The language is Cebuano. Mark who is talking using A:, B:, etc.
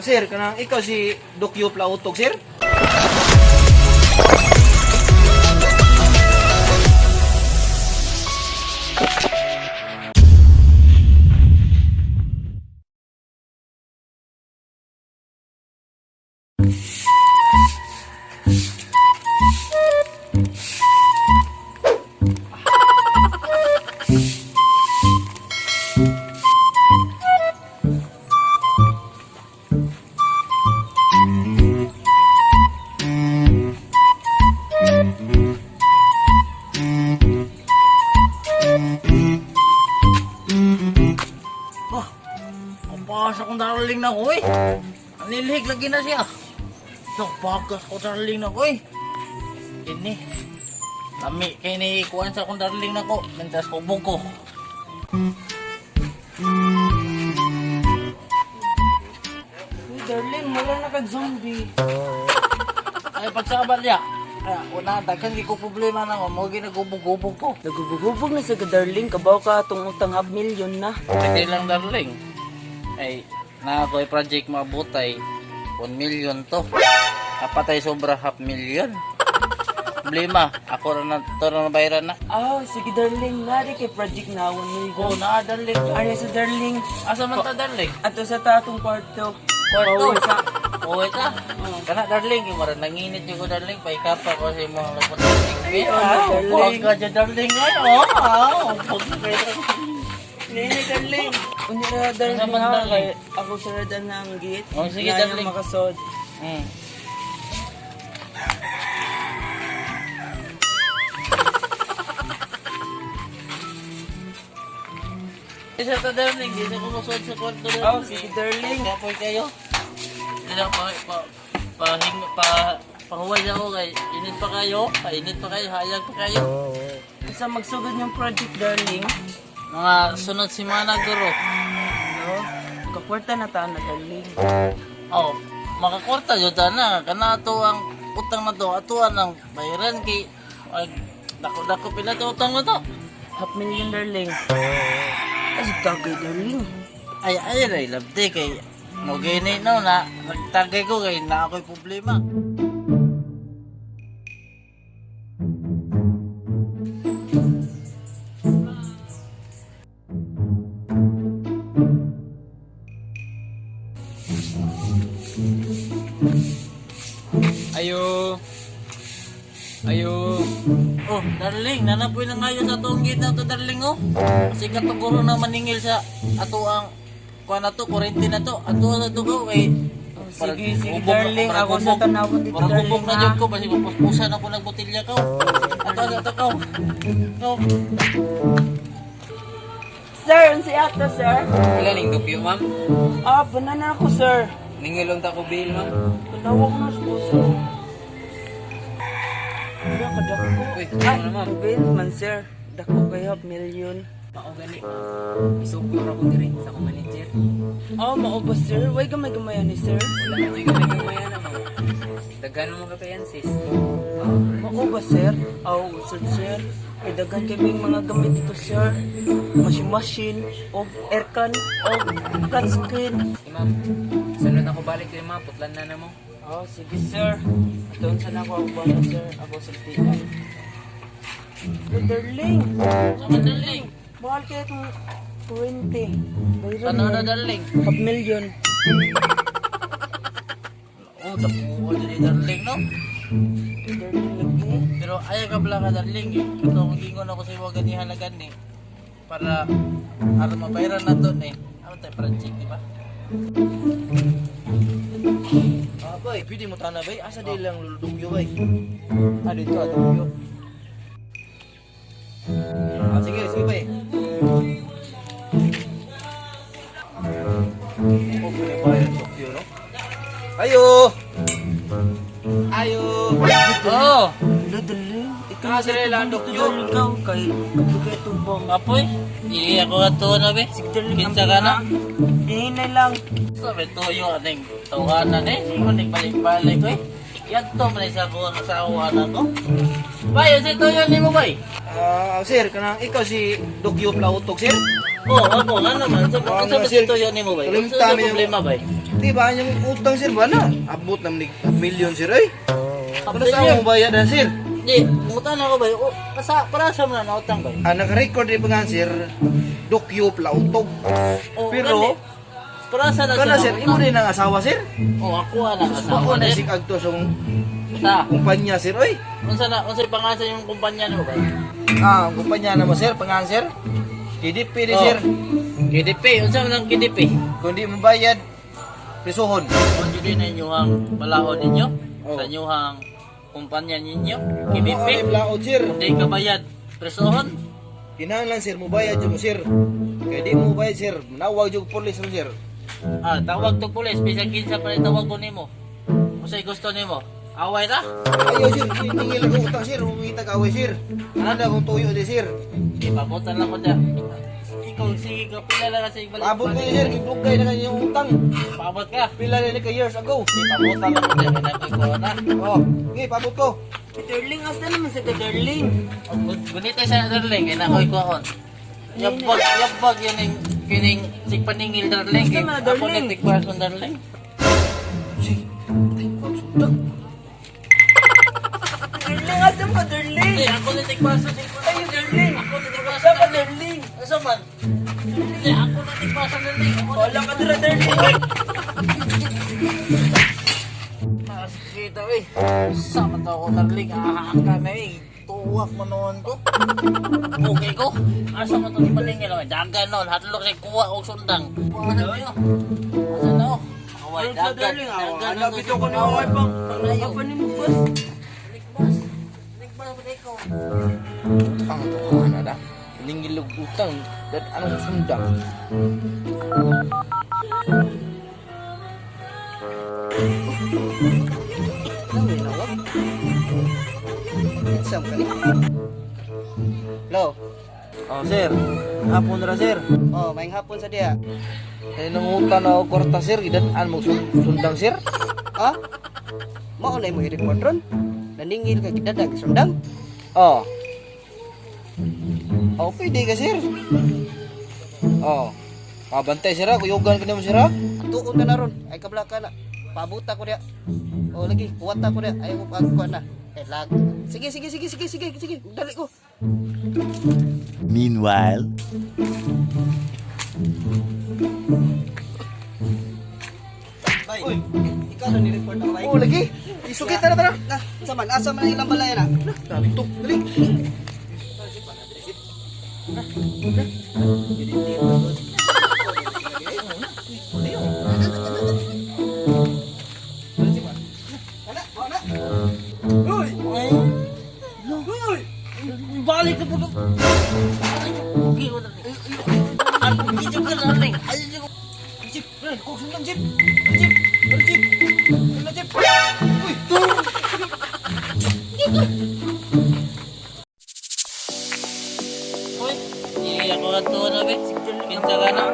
A: Sir, kanang ikaw si Dokyo Plautog, sir?
B: Oh, kapas akong darling na ko eh. Nilhig lagi na siya. Nagbagas ko darling na ko eh. Ini. Lami kay ni kuan sa akong darling na ko. Mentas hubog ko.
C: Uy, darling, wala na kag zombie.
B: Ay pagsabal niya. Ay, una, daghan kay ko problema na ko. Mo ginagubog-gubog ko.
C: Nagubog-gubog na sa ka, darling. Kabaw ka atong utang half million na.
B: Pwede lang darling. Ay, na ako ay project maabotay. 1 million to. Apatay sobra half million. Problema, ako ra na to ra na bayaran na.
C: Ah, sige, darling. Nari kay project na 1 million.
B: Oh, na darling.
C: Ari sa darling.
B: Asa man ta darling?
C: Ato sa tatong kwarto.
B: Kwarto.
C: Pauwi sa.
B: Uwi ta. Kana darling, yung mara nanginit yung ko darling, paikapa ko sa imong lupot darling.
C: Ay, oh, darling.
B: Huwag ka dyan darling. Ay, oh, ah, huwag ka kayo.
C: Nene, darling. Unya na, darling,
B: Ano man,
C: ha?
B: darling?
C: Kay ako sa radan na ang gate.
B: Oh, sige,
C: Na
B: darling.
C: yung makasod.
B: Isa ta darling, di na ko musuod sa kwarto darling.
C: Oh, sige, darling.
B: Kapoy kayo. Di na pa pa pa hing, pa pahuway na ako kay init pa kayo, painit pa kayo, hayag pa kayo.
C: Sa magsugod yung project, darling.
B: Mga sunod semana guro.
C: No? Kakwarta na ta na, darling.
B: Oh, makakwarta jud ta na kana ato ang utang na to, ato ang bayaran kay ay, dako-dako pila to utang na to.
C: Half million, darling. Ay, tagay, darling.
B: Ay ay ray labde kay mo gini no na nagtagay ko kay na ako'y problema.
D: Ayo. Ayo.
B: Oh, darling, nanapoy na ngayon sa atong gate na to, darling, oh. Kasi katuguro na maningil sa ato ang kuha na to, kurente na to. Ato na to ko, kay
C: Oh, sige, sige, darling. Ako sa tanawon dito,
B: Parang
C: darling,
B: gubog na
C: ha?
B: jud ko, basi mapuspusan ako ng botilya ko. Ato na to ko. Ko.
C: Sir, unsa ato, sir?
D: Wala ning dupyo, ma'am.
C: Ah, banana ako, sir.
D: Ningilon ta ko bill, ma'am.
C: Tanawa ko na sa puso. Wala ka dako.
D: Uy,
C: Ay,
D: ano na, ma'am?
C: bill man, sir. Dako kay half million.
D: Mao gani. Isugod ra ko diri sa akong manager.
C: Oh, mao ba, sir? Way gamay-gamay ni sir.
D: Wala na jud gamay-gamay na, ma'am. Daghan mo katayan, sis.
C: Mao ba, sir? Aw, sir, sir. Ay, daghan kay may mga gamit dito, sir. Machine machine, o aircon, o flat screen.
D: Eh, ma'am. Sunod ako balik kay ma'am, putlan na na mo.
C: Oh, sige, sir. Doon sa na ako ang bala, sir. Ako sa tiyan. Oh, darling.
B: Sama, darling.
C: Mahal kaya itong 20. Bayran
B: Ano
C: mo.
B: na, darling?
C: Half million.
B: Oh, tapuwa diri, darling, no?
C: Darling, lagi.
B: Pero ayaw ka pala ka, darling, eh. Kato akong gingon ako sa imo ganihan na gani. Para, aron mabayaran na to, eh. Ano tayo, project, di ba?
A: Ah, bay, pwede mo tana, bay. Asa di lang luludugyo, bay? Ah, dito, ah, dugyo. Ah, sige, sige, bay. Oh, pwede ba yung dugyo, no? Ayo! Ayo!
B: Oh!
C: Hello, darling. Ikaw
A: Ah,
C: na
A: sir,
C: sa
A: lang,
C: itong
A: Dokyo.
C: darling ka. Kay kapag kayo tubang.
B: Kapoy, iya ko ato na be.
C: Sige, darling.
B: Kinsa ka na?
C: Hinay lang.
B: Sabi tuyo aning tawanan eh. Aning balik-balik ko eh. Yadto man sa ko ang asawa na ko. Bay, si tuyo nimo bay.
A: Ah, sir, kanang ikaw si Dokyo Plautog, sir?
B: Oh, ako nga naman. Sa
A: Mga
B: sa
A: sir,
B: tuyo nimo bay.
A: tuloy
B: Unsa
A: tami yung-
B: problema bay?
A: Di ba yung utang sir ba na? Abot na ni million sir ay. Pero sa akong bayad na sir.
B: Di, mutan ako bay. Oh, asa para sa man na utang bay.
A: Ah, naka-record rin pa nga sir. Dokyo plautog.
B: Oh,
A: Pero,
B: gani. Para sa na
A: kana sir, imo din ang asawa sir.
B: Oh, ako ana asawa.
A: Mao na
B: sir.
A: sig agto sa
B: Sa,
A: kumpanya sir oy.
B: unsa na unsay pangalan sa inyong kumpanya nimo bay?
A: Ah, ang kumpanya na mo sir, pangalan sir. KDP ni
B: Oh.
A: sir.
B: KDP, unsa man ang KDP?
A: Kung di mo bayad, prisuhon.
B: Kung jud na inyong balaod ninyo
A: Oh.
B: sa inyong kumpanya ninyo,
A: Mao
B: KDP.
A: ni blaod sir.
B: Di ka bayad, presohon.
A: Kinahanglan sir, mubayad jud mo sir. Kay di mo bayad sir, manawag jud pulis mo sir.
B: Ah, tawag to pulis, bisan kinsa pa tawag ko nimo. Unsay gusto nimo? Away ta?
A: Ayaw sir, hiningil ako utang sir, humita ka away sir. Ano na akong tuyo di sir.
B: Di pabutan lang ko dyan. Ikaw sige ka pila lang kasi balik.
A: Paabot ko sir, gidugay na kanyang utang.
B: Paabot ka.
A: Pila na ni ka years ago.
B: Di pabutan lang ko dyan. Kaya ko na.
A: Oh, ngi paabot ko.
C: Darling, asa naman sa ka, darling?
B: Gunita siya darling kay nakoy kuhon. Yabag, yabag yun yung kining sigpaningil darling.
C: Basta na,
B: Ako
C: darling.
B: ni tikbason darling.
A: Si, tay ko sundang.
C: Darling, asa mo, darling?
B: Di ako ni tikbason.
C: Ay, darling.
B: Ako ni tikbason.
C: Asa ka, darling?
B: Asa man? Di ako ni tikbason darling. Ako ni
C: Wala ka dira, darling.
B: Kita eh. Sama to ako darling. Ahaka na eh. Tuwak mo noon ko. Okay ko. Asa man to ni paningil oy. Dagan noon hadlok say kuha og sundang. Kuha na kayo. Asa na oh. Away
C: Ano sa
B: dagan.
C: darling? Ah,
B: Dagan
C: Ala, bitaw ko ni away pang.
B: Panglayo.
C: Apa ni mo, boss?
B: Likbas. Likbas ba ko?
A: Ang to ana da. Hiningil og utang, dad anong sundang.
E: Isam ka ni. Hello.
A: Oh sir, hapon ra sir.
E: Oh, maayong hapon sa diya.
A: Kay nangutang na ako kwarta sir, gidan-an mo sundang sir.
E: Ha? Mao na imo i-report ron. Naningil ka gidadag sundang.
A: Oh. Oh, pwede ka sir. Oh. Pabantay sir, ah. Kuyugan ka nimo sir. ah.
E: Tuon ka na ron. Ay kabla ka na. Pabuta ko diya. Oh, lagi, huwata ko diya. Ayaw ko pagkuan na. Eh, lag. Sige, sige, sige, sige, sige, sige. Dali ko.
F: Meanwhile.
E: Bay. Ikaw na ni-report ang bay.
A: Oh, lagi. Isugit tara tara.
E: Ah, sa man, asa man ang ilang balay na?
A: Dito, dali.
B: Balik ka po. Okay ko darling. Ang video ka darling. Ay,
A: Jeep, ren, kog sundang jeep. Jeep, jeep. Jeep, jeep. Uy.
B: Uy, iya ko ato na be. Kinsa ka na?